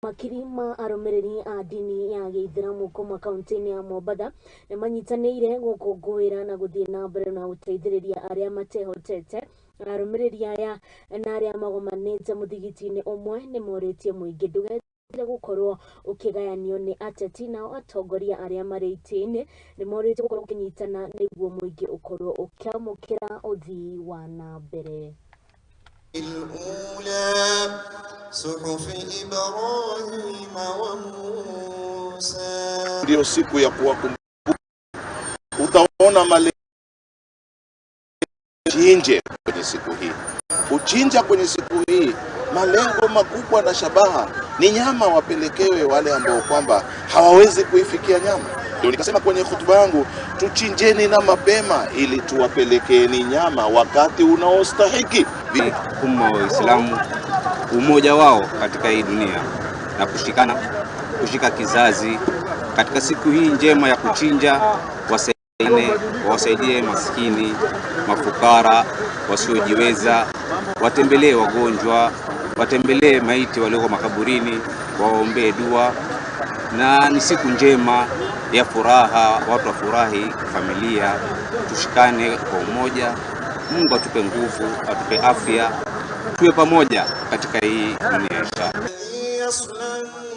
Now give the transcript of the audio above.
Makiri ma arũmĩrĩri a ndini ya gĩithĩramu kuma kaunti-inĩ ya Mombatha nĩ manyitanĩire gũkũngũĩra na gũthiĩ na mbere na gũteithĩrĩria arĩa matehotete. Arũmĩrĩri aya na arĩa magomanĩte mũthigiti-inĩ ũmwe nĩ morĩtie mũingĩ ndũgetĩkĩre gũkorwo ũkĩgayanio nĩ ateti, nao atongoria arĩa marĩ itĩ-inĩ nĩ morĩtio gũkorwo ũkĩnyitana nĩguo mũingĩ ũkorwo ũkĩamũkĩra ũthii wa na mbere. الأولى صحف إبراهيم وموسى. Ndio siku ya kuwakumbuka. Utaona male chinje kwenye siku hii, kuchinja kwenye siku hii, malengo makubwa na shabaha ni nyama wapelekewe wale ambao kwamba hawawezi kuifikia nyama. Ndio nikasema kwenye hotuba yangu, tuchinjeni na mapema ili tuwapelekeeni nyama wakati unaostahiki. Umma wa Uislamu umoja wao katika hii dunia na kushikana, kushika kizazi katika siku hii njema ya kuchinja, wasaidiane, wawasaidie maskini, mafukara, wasiojiweza, watembelee wagonjwa, watembelee maiti walioko makaburini, waombee dua, na ni siku njema ya furaha, watu wafurahi, familia, tushikane kwa umoja. Mungu atupe nguvu, atupe afya, tuwe pamoja katika hii dunia, inshallah. الذي يصلى.